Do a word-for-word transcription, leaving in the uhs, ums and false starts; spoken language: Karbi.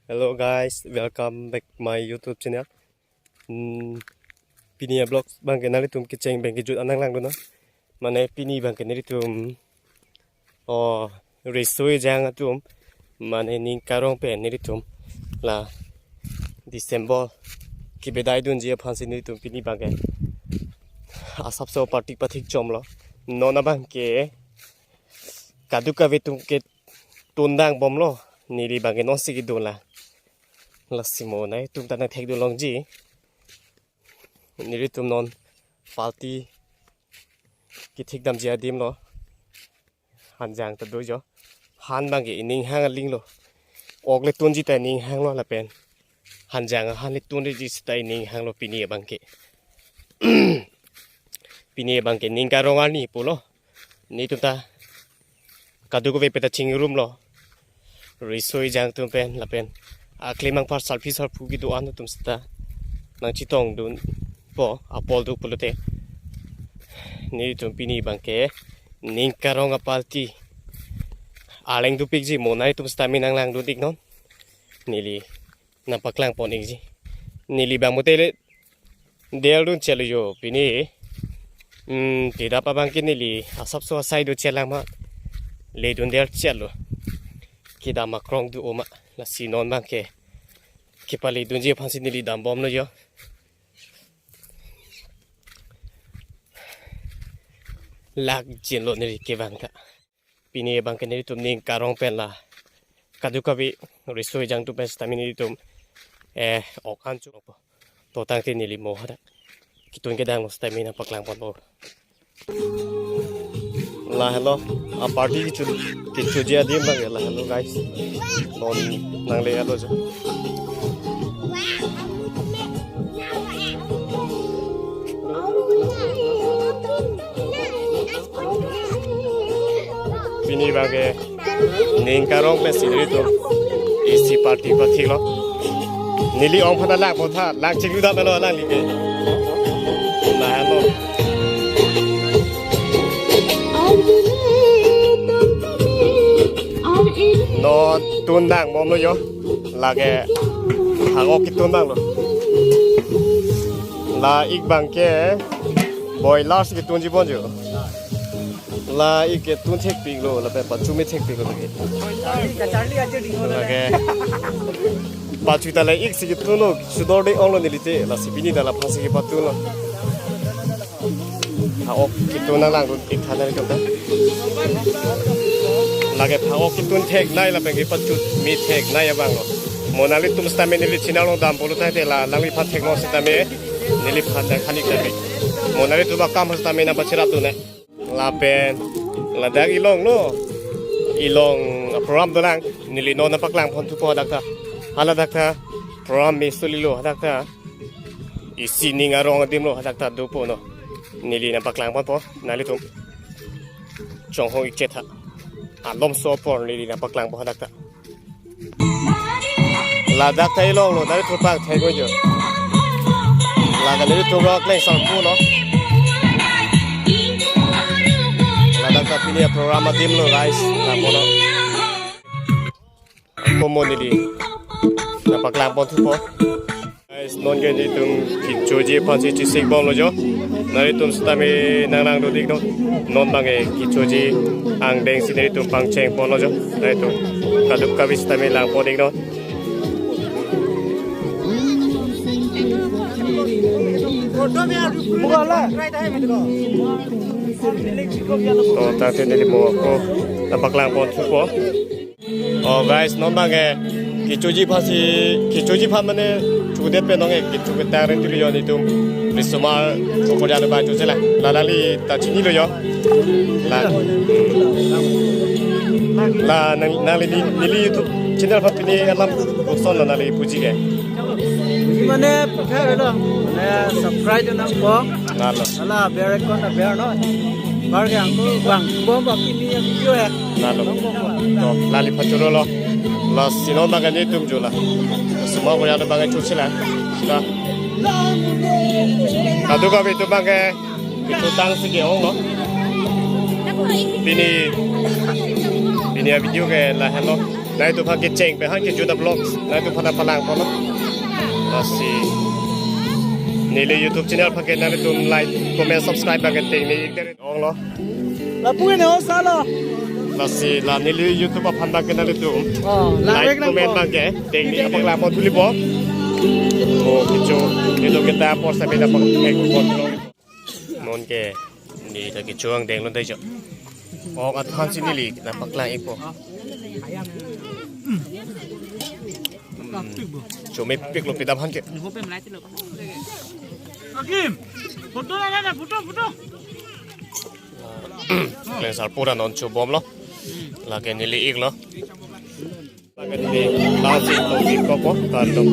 Hello guys, welcome back my YouTube channel. Hmm, pini a-vlog abangke nanglitum kecheng pen kejut an nanglangdun nang. Mane pini abangke nelitum o riso ejang atum mane ning karong pen nelitum la December kebedaidunji aphansi nelitum pini abangke asapso party pathik chomlo. Non abangke kadokave atum ketun dangbomlo, neli abangke nonsi kedun lang. Lasi mo nangtum ta nangthekdun longji. Nelitum non party kethik damji adim lo. Hanjang ta do jo. Han abangke ining hang aling lo. Ok le tunji ta ining hang lo lapen hanjang han le tunji seta ining hang lo pini abangke. Pini abangke ning karong arni pulo. Nelitum ta kadokave pen ta chingrumlo. Riso ejang atum pen lapen aklemang par salpi sarpo kedo-an atum seta nangchetongdunpo apor do pulote. Nelitum pini abangke ning karong a-party arleng dopikji, mo nangtum seta me nanglangdun iknon. Neli nangpaklang pon ikji. Neli abang mate le deldun chelo jo pini. Hmm, kedap abangke neli asapso asai do chelang ma. Ledun del chelo. Kedam akrong do oma. Lasi non abangke kepaledunji aphansi neli dambomlo jo. Lak jinlo neli kevang ta. Pini abangke nelitum ning karong pen la kadokave riso ejang atum pen seta me nelitum eh ok an chokpo. To tangte neli mo hadak ketun kedang lo seta me nangpaklang ponpo. Lahelo a-party kecho, kechoji adim abangke lahelo guys. Non nangle alo jo. Pini abangke ning karong pensi nelitum isi party pathiklo. Neli ong aphan ta langpo tha, lang chinglu dam alo alangli ke. Lahelo. Non tun dangbomlo jo. Lake phak-ok ketun danglo. La ik abangke boiler si ketunji bon jo. La ik ketun thekpiklo, lapen pachu me thekpiklo lake. Lake pachu ta la ik si ketunlo, sudor de-onglo neli te, lasi pini ta la aphansi kepatunlo. Phak-ok ketun nanglangdun ik tha nangtum ta. Lake phak-ok ketun theknei lapen kepachu me theknei abanglo. Mo nanglitum seta me neli channel along dam pulo tahai te la nangliphan theknon seta me neliphan dang than ik tame. Mo nanglitum akam seta me nangpacherapdun nang. Lapen ladak ilong lo. Ilong a-program dolang. Neli non nangpaklang pon thupo hadak ta. Hala hadak ta program me solilo hadak ta. Isi ning arong adim lo hadak ta dopo no. Neli nangpaklang ponpo nanglitum. Chonghong ik chetha. Alomso apor neli nangpaklang pon hadak ta. Ladak ta ilong lo, dari thurpak thai ko jo. Ladak nelitum rok leng sangpu lo. Ladak ta pini a-program adim lo guys. Nangpo lo. Komo neli nangpaklang pon thupo. Guys, non ke nelitum kechoji aphansi chesik bomlo jo. Nanglitum seta me nanglangdun iknon. Non abangke kechoji angdeng si nelitum pangcheng ponlo jo. Nanglitum kadokave seta me lang pon iknon. To tangte neli mo ako nangpaklang pon thupo. Oh guys, non abangke kechoji aphansi, kechoji aphan mane chodet pen nonke kecho ketang reng tuli jo nelitum. Risomar okorjang abang choche lang. La nangli ta chinilo jo. La, la nang, nangli ne, neli YouTube channel aphan pini alam koson la nangli puji ke. Mane puthe lo, mane subscribe nangpo. Lalo. Hala bell icon aber no. Bar ke angko bang bom baki ni video ya. Lalo. To, lali pachoro lo. Lasi non abangke nelitum jo la. Risomar okorjang abang choche lang. Ta. Kadokave atum abangke ketutang si ke-ong lo. Pini, pini a-video ke lahenlo. Nangtum aphan kecheng pen Hangke Juda Vlogs, nangtum aphan palang ponlo. Lasi neli YouTube channel aphan ke nanglitum like, comment, subscribe abang ke tengne ik dere onglo. Lapu ke ne ho salo. Lasi la neli YouTube aphan abang ke nanglitum Oh, like, langvek lang comment po. Abang ke tengne abang la pon thulipo. Oh, kecho, nelitum kita apor sami ta pon thulo. Non ke neli ta kecho angdeng lun dei jo. Oh, athan si neli ta paklang ikpo. Hmm. Chomepiklo pidam aphan ke. Hakim, photo na na, photo, photo. Klengsar pura non chobomlo. Lake neli iklo. Lake neli lasi to ikpo po, kalo.